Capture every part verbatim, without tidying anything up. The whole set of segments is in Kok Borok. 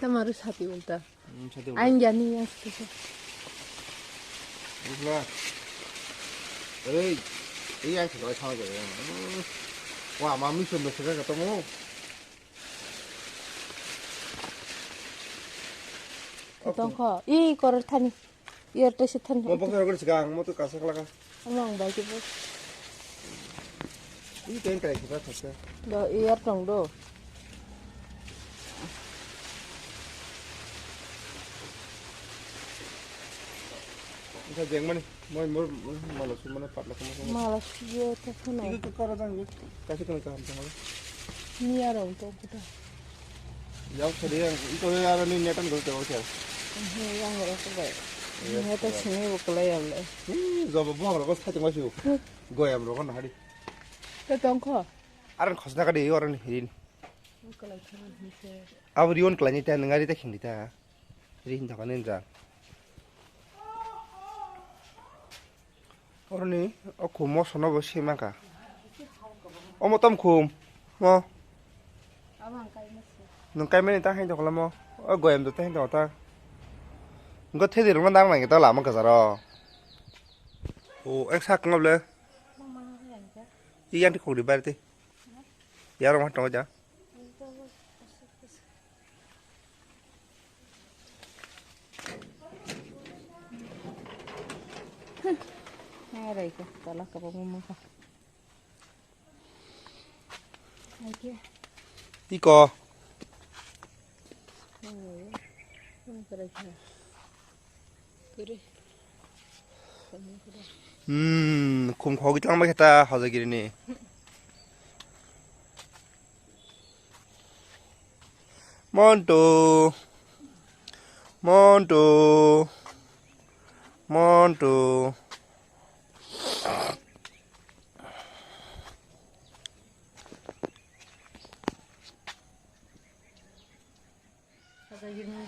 Tamaru sati ulta. Hmm, sati ulta. Aing jani yang sati. Bujla. Ei, ei yang sati sama aja. Wah, mami sudah sudah ketemu. Tongkho. Ih, koror thani. Iyar tei se thani. Mo bokhe rogor sikang, mo tu kasa kala ka. Amang bai ke bo. Ih, tei kai khiba thaka. Do iyar tong do. Ika jeng mani, mo mo mo mala su mana patla kama kama. Mala su yo ta khana. Ika ka kara jang yo. Kasi kami kaham sama. Ni arong to kuta. Yang sari yang itu ya ni netan gol tewak ya. Yang ora ko bai. Netan sini bukla ya le. Ni jobo bo ro ko sai tengwa siu. Goyam ro ko na hari. Te tongkho. Aran khosna ka de yo aran hirin. Bukla thana hise. Abri on klani ta ngari ta khindi ta. Rin ta kanin ja. Oroni o khum moso no bo se mangkha. Omo tom khum mo. Nwng kaimani ta hain tokla mo. O goyam do ta hain tokla ta. Ngo thedi rungno nang nang ta lama kwcharo. O ek sak ngoble. Iyan ti khogdi bar ti. Yaro ma tongo ja. Ngai rai ko, tala ka ba mama ka. Ai ke. Iko. Ngai, ngai rai ka. Kore. Hmm, khum khogwi tongma khe ta hojagiri ni. Montu. Montu. Montu.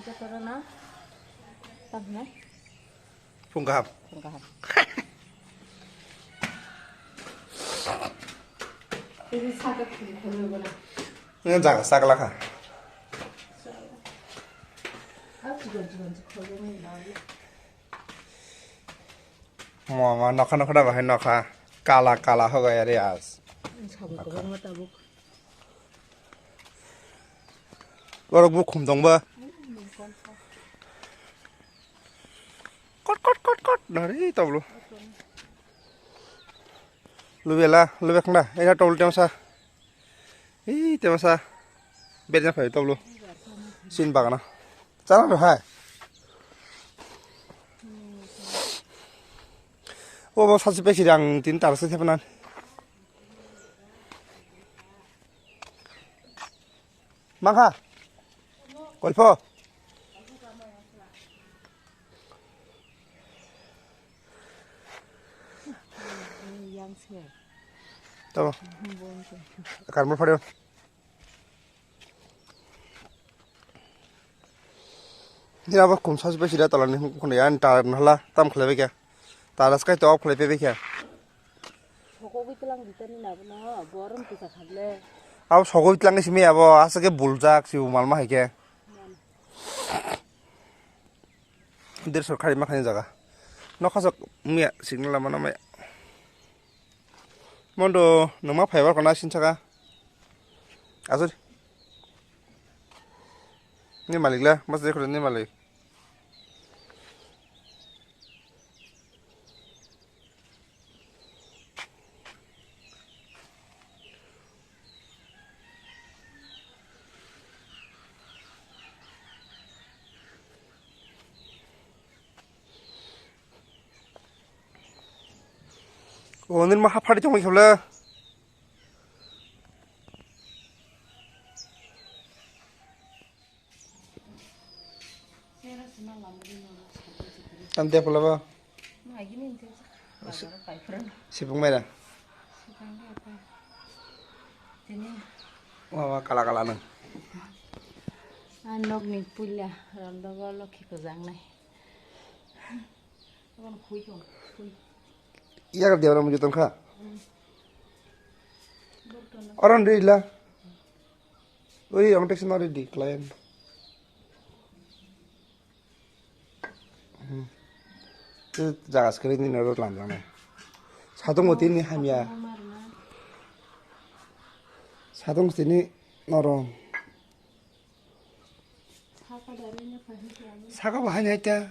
Joto rwna. Tamo hinai? Phung kaham. Phung kaham. Ini sakit sih, kalau mana? Ini jaga sakla kha. Aku juga juga kalau mana? Mama nokha nokha da bahai nokha. Kala kala hoga yari as. Sabuk kebangma tabuk. Borok bo khum tongba. Kot kot kot kot nari toblo. Lubela lubek na ena toblo temsa. Ih, temasa. Berjang phai toblo. Sin bagana. Chana no hai. O bo sasi pesi rang tin tar se thepna. Mangha. Kolpo. Yang se. Tamo. Karmo phare. Ni abo khum sasi bai sida tola ni khum khum ya ta nahla tam khlai bai kya. Ta ras kai to off khlai bai kya. Sokogwi tlang di tani na bono borom kisa khable. Abo sokogwi tlang simi abo asa ke buljak si mal ma hai ke. Der sorkari ma khani jaga. Nokha sok miya signal lama na maya. Mondo numa phaibar kona sin saka. Asur. Ni malik la, mas de ni malik. O nini ma haphari tongwi khabla. Tante pula ba. Sibuk mai da. Wa wa kala kala nang. Anok ni puila rondogo lokhi ko jangnai. Yagar dia orang mujutan kha. Orang dila. Ui, ang text na ready, client. Tei jaga swkali ni norok lamjaknai. Satung bo tini hamya. Satung tini norom. Saka bo haini hai ta.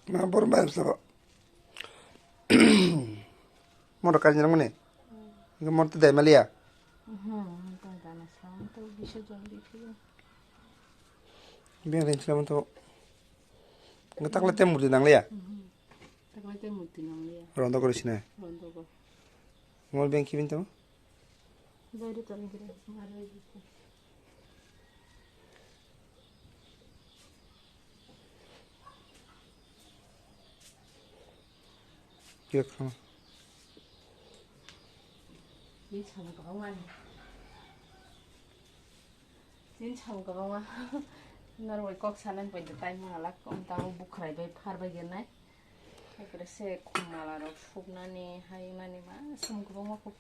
Ma bor bai sabo. Moro kari nang mani. Moro to dai maliya. Beng rin sila manto. Takla te murti nang liya. Takla te murti nang liya. Rondo kori sinai. Rondo ko. Mol beng kibin to. Baire to lagi. Kiyok sama. Ini sama kau mana? Tin sam kwbangma norok bai kok sanani bai da tai mala lak, um, tabuk bukhrai bai phar bai gwnai. Ekre se khum mala rok suknani, haimani ma sam kwbangma kok.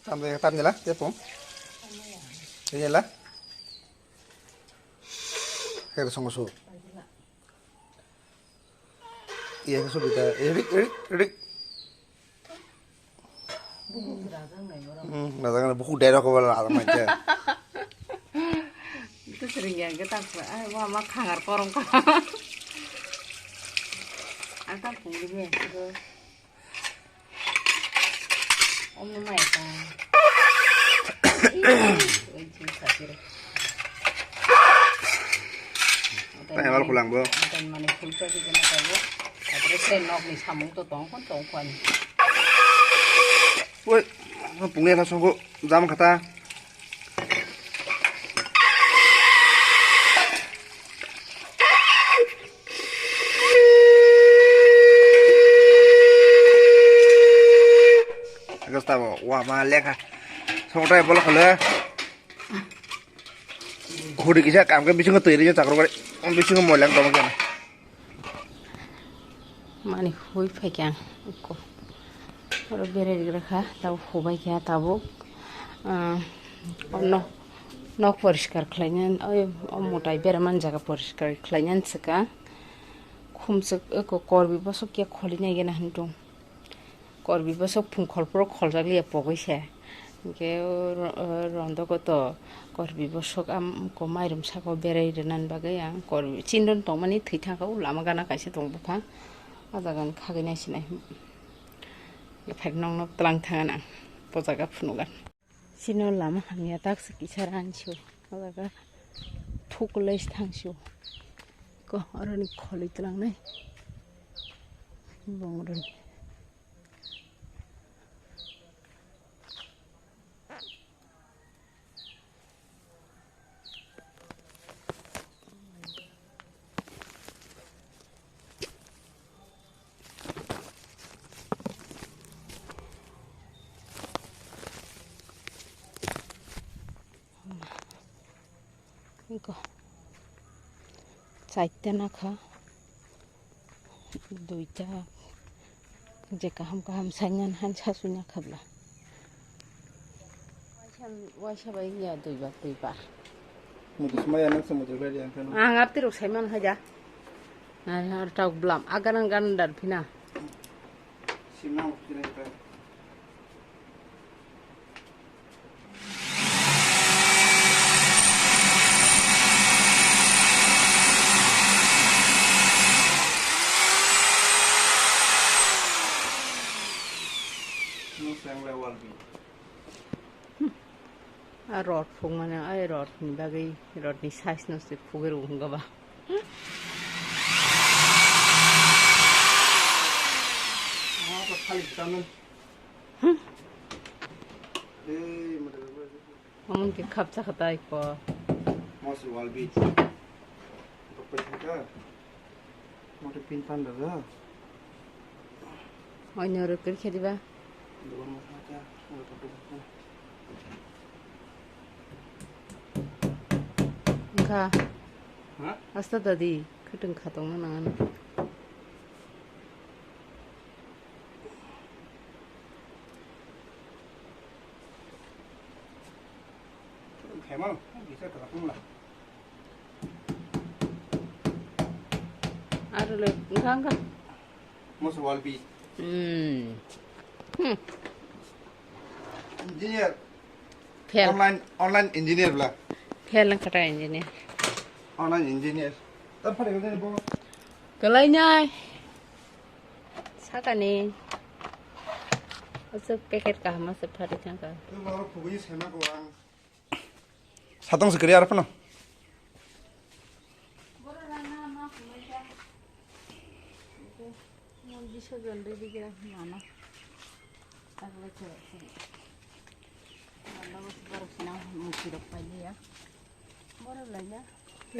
Tam de tam de la, te pum. Te la. Ekre songo su. Iya, su bita. Erik, erik, erik. Hmm, rajak na buku dairok ko bala rajak mai te. Itu sering ya, kita apa? Ah, wah, mak hangar korong ka. Ata pungli be, itu. Om no mai ta. Oi, ji, sakir. Tang wal kulang bo. Tang mane khulcha di jana tabo. Tapore se nok ni samung to tong kon tong kon. Woi, pungni la songo jam khata. Agus tabo, wah, ma lekha. Songtai bolok khole. Khuri kisa kam ke bisingo twi ri chakro gari. Bisingo moilang tong kena. Mani hui phai kya ko. Oro berai ri kha, tabo hubai kya tabo. Ah, ono nok poriskar khlainan, oi, o mutai bera man jaga poriskar khlainan saka. Khumsuk eko korbi bosok kya kholi nai gena hintung. Korbi bosok phung kholphuru kholjak liya pogwi se. Hinkhe o ro-, o rondo koto korbi bosok am ko mairum saka o berai rwna bagwi ang korbi chindon tongmani thwi thangkha o lama gana kaisa tong bupha. O jaga ni khagwi nai sinai. Ephek nokno twlang thangna ang. O jaga phunukgan. Chini o lama hamya taksi kisa ranchi o jaga thuklai thangsi o ko aroni kholi tlangnai bongroni. Iko. Chaita nakha. Duita. Je kaham kaham saingan han sasui nakha bla. Waisa bai ya duiba duiba. Mutus maya nang se mutus bai yang kan. Ang apti rok saiman haja. Nai har tauk blam. Agan ang gan dar phina. Simna mutus bai. A rod phungmani, a rod ni bagwi, rod ni size no se phugwi rw wngkha ba. Omo hwnkhe khapsa kha tai ko. Mosri wall beat. Tok pai thangkha. Mote pin pan daga. Oino rwkir khe diba? Dogan mo thangkha. Wngkha. Ha? Asta dadi, khwtwng kha tongna nangani. Hemang, bisa kata pula. Aro le, enggak, enggak. Mos walpi. Hmm. Hmm. Engineer. Fail. Online, online engineer bla. Fail nang kata engineer. Online engineer. Tap pada kata ni bo. Kalai nai. Sakani. Asuk packet kaham asuk phari thangka. Tu baru pugui sema ko ang. Satong se kiri arapno.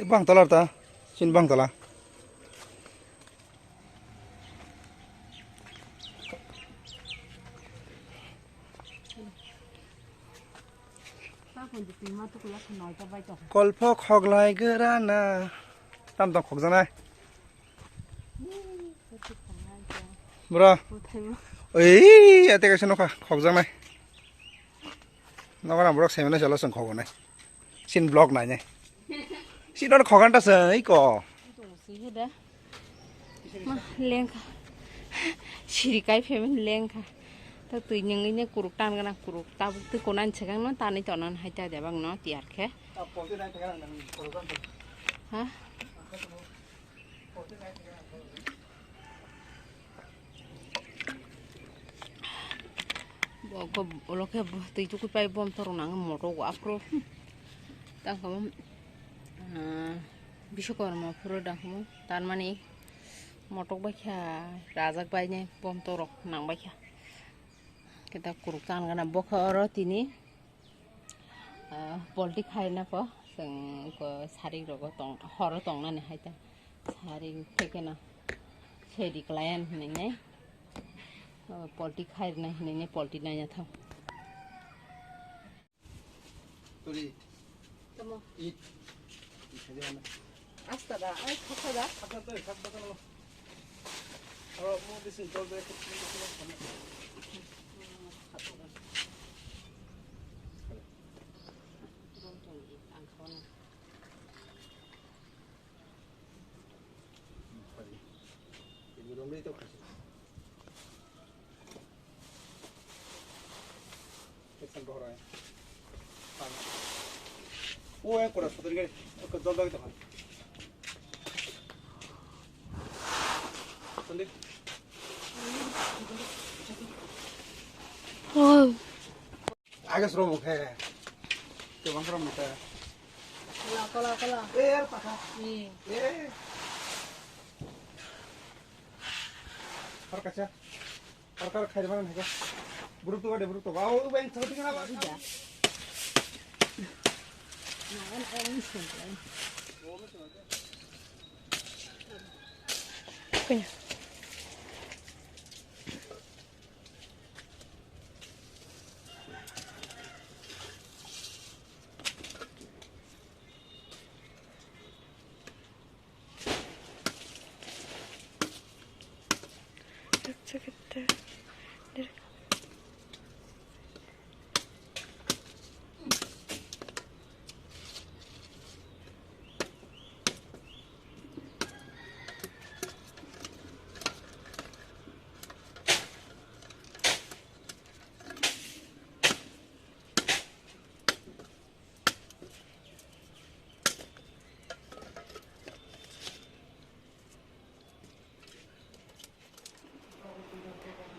Bang talar ta, sin bang tala. Kolpho khoglai gora na. Tam tong khokjaknai. Bro. Oi, ate kaisa nokha khokjaknai. Nokha borok semana salo song khogonai. Sin vlog nainai. Sin oro khogan ta song iko. Ma, lengkha. Siri kai phemen lengkha. Ta twi nyengwi ne kuruk tan gana kuruk. Tabuk twi konan segang no tanwi tonan hai ta debang no tiyar khe. Ha? Bo, bo, olo khe bo, twi tukui pai bom torok nang moto go aphuru. Tang kamo, ah, Biswakarma phuru dang kamo, tanmani motok bai kha, rajak bai ne bom torok nang bai kha. Kita kuruk tan gana bokha oro tini. Ah, polti khaina po, chwng ko sarik rogo tong, horo tongnani hai ta. Sarik thekeno sedi klaian hinwi nai. Ah, polti khairna hinwi nai polti naina thang. Tuli. Tamo. It. Asta da, ai, khokha da. Khokha da, khokha da. Aro mo bisin jol de. O yang kurang satu lagi. Oke, jol lagi teman. Tadi. Oh. Agus ro mukhe. Tebang ro mukhe. Kola, kola, kola. Eh, yar pakha. Ni. Eh. Har kacha. Har kar khai mana hai ka. Buruk tu gade, buruk tu. Au, bang, thodi kana ba. Kanya.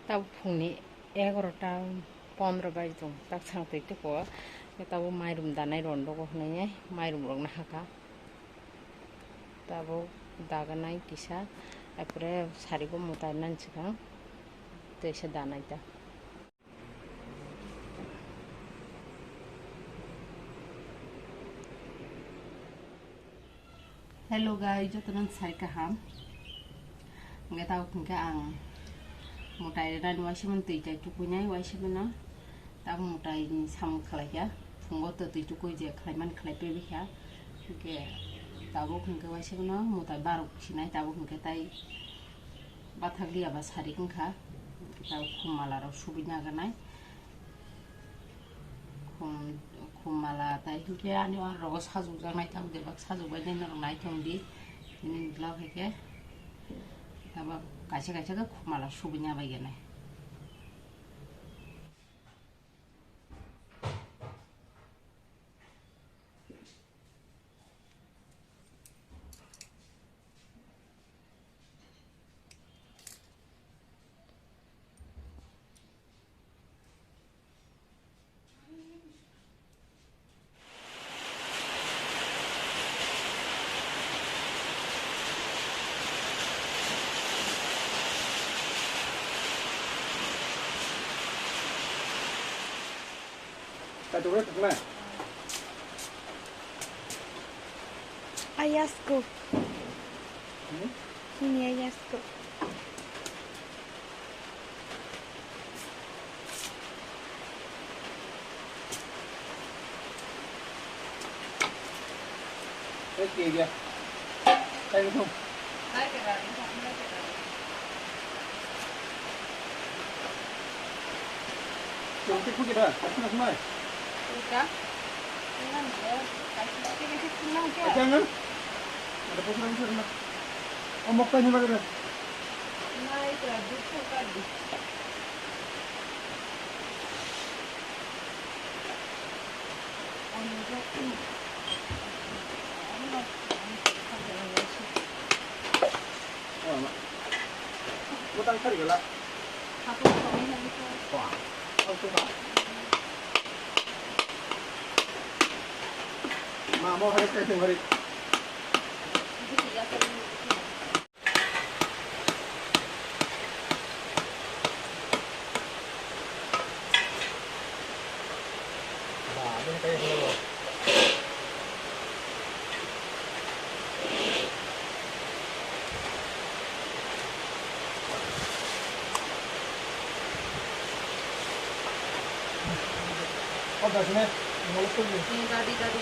Tabuk phungni egarota pondro bai tong, tak sang twi tuko. Tabuk mairum danai rondogo hwnwi mairum rok nahaka. Tabuk daganai kisa, apore sarigo mwtai nani swkang tei se danai ta. Hello guys, jotono sai kaham. Hwnkhe tabuk hwnkhe ang mwtai rwnani waisa mani twi tai tukuinai waisa mano. Tabuk mwtai ni samung khlaikha. Phungo to twi tukui je khlaimani khlai pebikha. Hwnkhe tabuk hwnkhe waisa mano mwtai barok sinai tabuk hwnkhe tai bathak liya ba sarik wngkha. Hwnkhe tabuk khum mala rok subui naganai. Khum, Khumala tai hinkhe ani o rogo sajokjaknai, tabuk de bak sajokbainai norok naithok di. Nini vlog hai khe tabuk kaisa kaisa khe khumala subina baiganai. Kaitor wngkha na? Ayasko. Hmm? Ini ayasko. Oke, ya. Thank you. Chumti phuki da, kasih nak mai. Udah. Ini dia, kasih sedikit sedikit nak ya. Jangan. Ada photo yang sana. Oh, mau kau ni lagi dah. Nah, itu lah, duduk kali. Butang sari gala. Wah, oh, suka. Ma, mau harus saya dengerin. Gadi, gadi.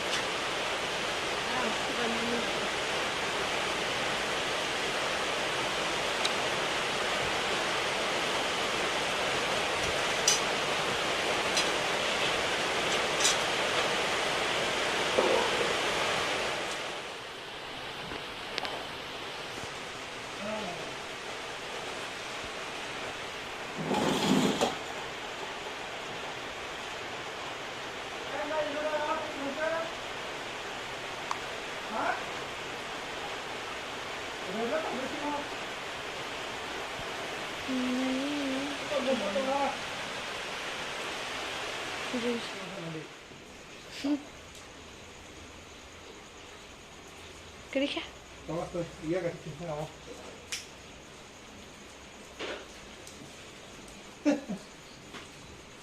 Kwrwi kha.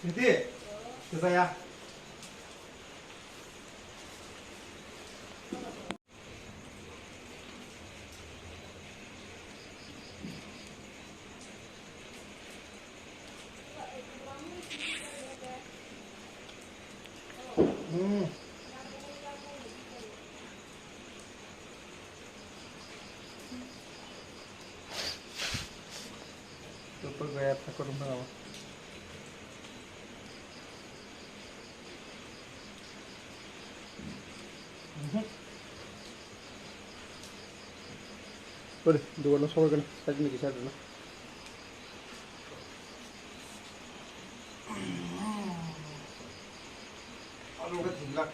Siti, kwchaya. Hmm. Tutup gaya takut rumah apa? Mhm. Boleh, dua orang soal kan, tadi ni kisah dulu. Aduh, udah tinggal.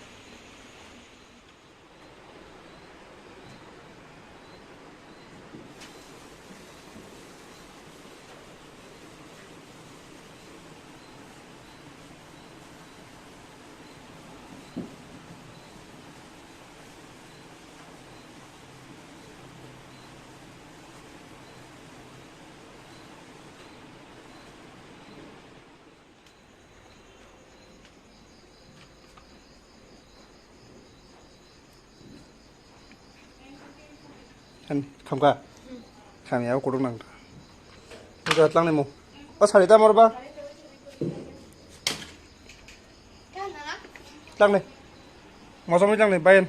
Ani, khamkha? Khamya, o kutung nang. Ujat lang nemo. O sari ta morba. Lang ne. Mosong lang ne, bayan.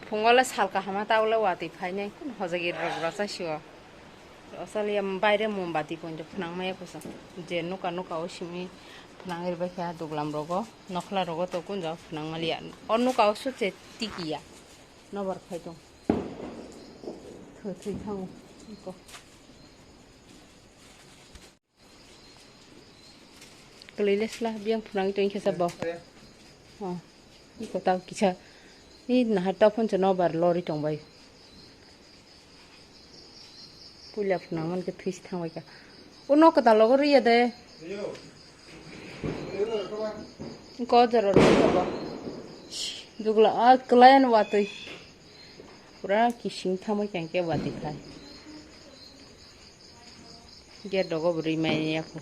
Phungo le sal kaham a, ta o le watwi phainai, kun hojagiri rok rwchai sio. Rwchaliya baire mombati poito phwnang maya kusa. Je nuka nuka o simi phwnang ri bai kha duglam rogo, nokhla rogo to kun jao phwnang maliya. O nuka o suche tikiya. Nobar khai tong. Thwi thwi thango. Iko. Kwlwi le sla biyang phunang tong khe sabo. Oh, iko tao kisa. Ni nahar tao phunsa nobar lori tong bai. Puila phunang man khe thwisi thang bai kha. O nok kwtal logo riya de. Ko jaro riya sabo. Dugla a kwlai ano watwi. Pura kising thamwi kang khe watwi khai. Gate rogo bo rwi manya kho.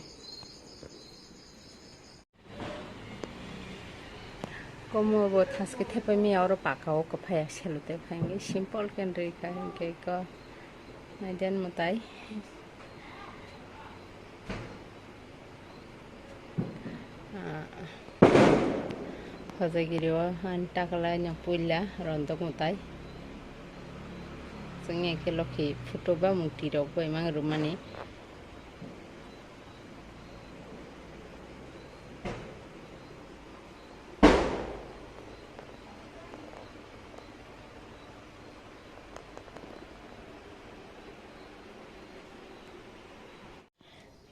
Komo bo thaske thepai maya oro paka o kwphai selotep khai hwnkhe simple khe rwi khai hwnkhe ko naidi mwtai. Ah, hojagiri o ani takla no puila rondok mwtai. Chwng ekhe lokhi photo ba mukti rok bai mang rwmani.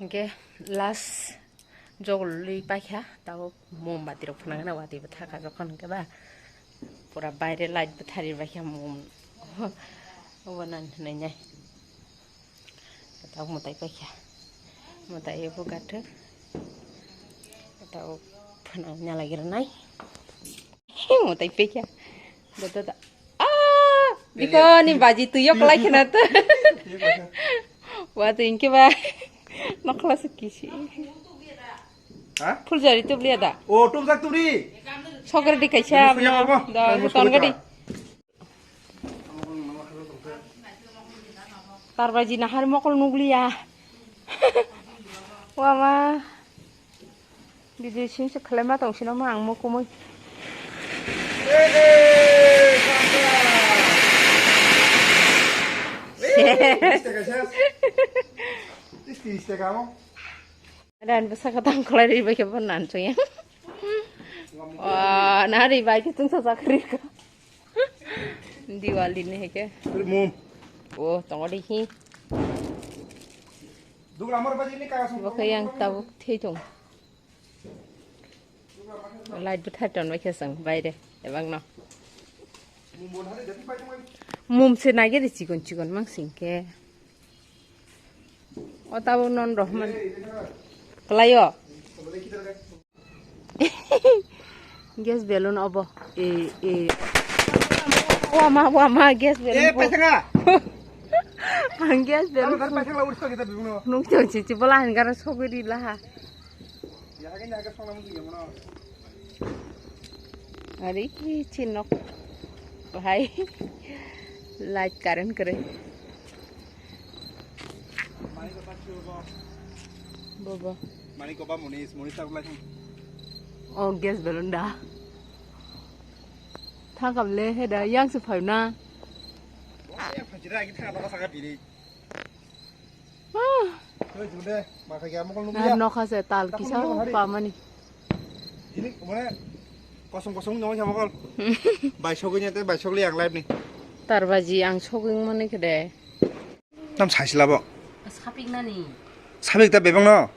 Hingke last jogolwi paikha, tabuk mombati rok phwnangna watwi bwthakha jokhon hwnkhe ba pura baire light bwthari baikha mom obo nang hinwi nai. Tabuk mwtai paikha, mwtai ebo gathwk tabuk phwnangna lagi rwnai. Mwtai pekya. Da, da, da. Ah, biko ni baji tu yok lai khena to. Wa tu inke ba. Nokla se kisi. Ha? Phuljari tu blia da. O, tu jak tu ri. Sokre di kaisa. Ini punya apa? Da, ton gadi. Tar baji nahar mokol nuglia. Wa ma. Video sing se khlai ma tong sino ma ang mo kumui. Dan bwsaka tang khlai ri bai khe bo nan chung ya. Wa na ri bai khe chung sa chakri ko. Diwali ni heke. Mum. O tongo di hi. Dugla mar baji ni kaga sung. Bo khe yang tabuk thei tong. Light bwthar ton bai khe chwng baire ebak no. Mum se nai gede chikon chikon mang sing khe. O tabuk non rohman. Klaio. Gas balloon obo. E, e. Wama, wama, gas balloon. Eh, paisanga. Ang gas balloon. Tamo tadi paisanga urus kita bibuno. Nung chong chichi bola han gara sogri laha. Are chinok bhai light current kare. Bobo. Mani koba munis, munis tak lai. Oh, gas balloon da. Thangkam le he da yang se phai na. Yang phai jira ki thang apa saka bini. Oi, jude, ma kha ya mokol nung ya. Nokha se tal kisa pamani. Ini mana kosong kosong nong ya mokol. Bai sogwi nya te bai sogli ang live ni. Tar baji ang sogwi mani kede. Tam saisla bo. Sapik nani. Sapik ta bebang no.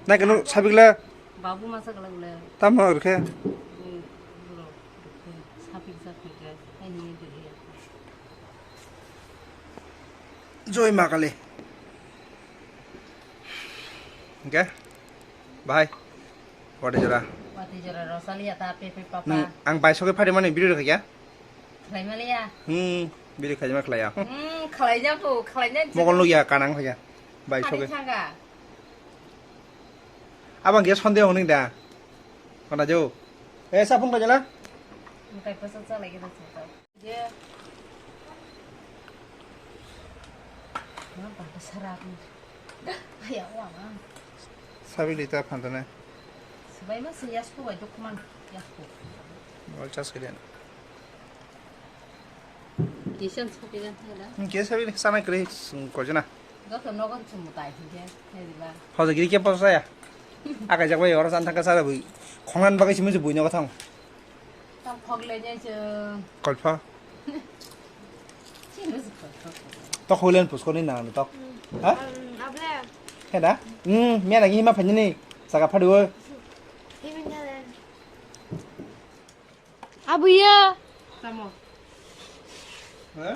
Nai kanu sapik la. Babu masa kala gula. Tam no rkhe. Sapik sapik. Ai ni. Joy ma kali. Hingke? Bahai? Watwi jora? Watwi jora rosali ya ta pepe papa. Nung ang bai sogwi phari mani video rwkha kya? Khlai maliya. Hmm, video khlai ma khlaiya. Hmm, khlai ja po, khlai ja. Mokol nukya kanang khlaiya. Bai sogwi. Thangka. Abang kya sonde honing da? Kona jo? Eh, sapung da jala? Mutai pasal sa lagi da sa. Sabi lita phantane. Sabai ma se yasku bai dokman yasku. Mobile charge kede. Tison sopi jan thela. Hmm, kesa bini sana kre kojana. Joto nogon chumutai hingke, hediba. Hoja giri ke posa ya. Aga jagwa ora san thangka sara bui. Khongnan bagai simi bui nogo thang. Tang phok le jai se. Kolpha. Sino se phok phok. Tok holen puskoni nang tok. Ha? Able. Heda? Hmm, miya nagi hima phanyini. Saka phadu. Himin jale. Abuya. Tamo. Ha?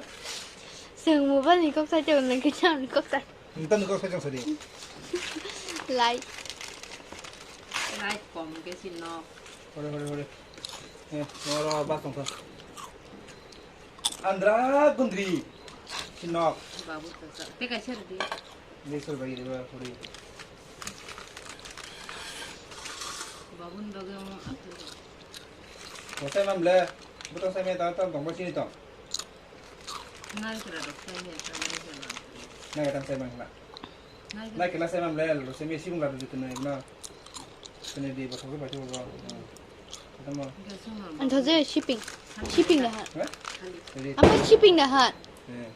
Seng mobile ni kok sai tong nang kecham ni kok sai. Ntan ni kok sai tong sari. Like. Like kom ke sino. Hore hore hore. Eh, noro ba tong tong. Andra gundri. Sinok. Babu tasa. Te kaisa ridi. Ni sol bagi riba hore. Babun bagwi omo aphuru. Bosai mamle, butang sai me ta ta dong bosini tong. Nai kira dok sai me ta nai kira. Nai kira sai mangla. Nai kira. Nai kira sai mamle, lo sai me sibung la dukun na. Kene di bosok bai to ba. Tamo. Ang thaje shipping. Shipping da ha. Ha? Ready. Ama shipping da ha. Eh.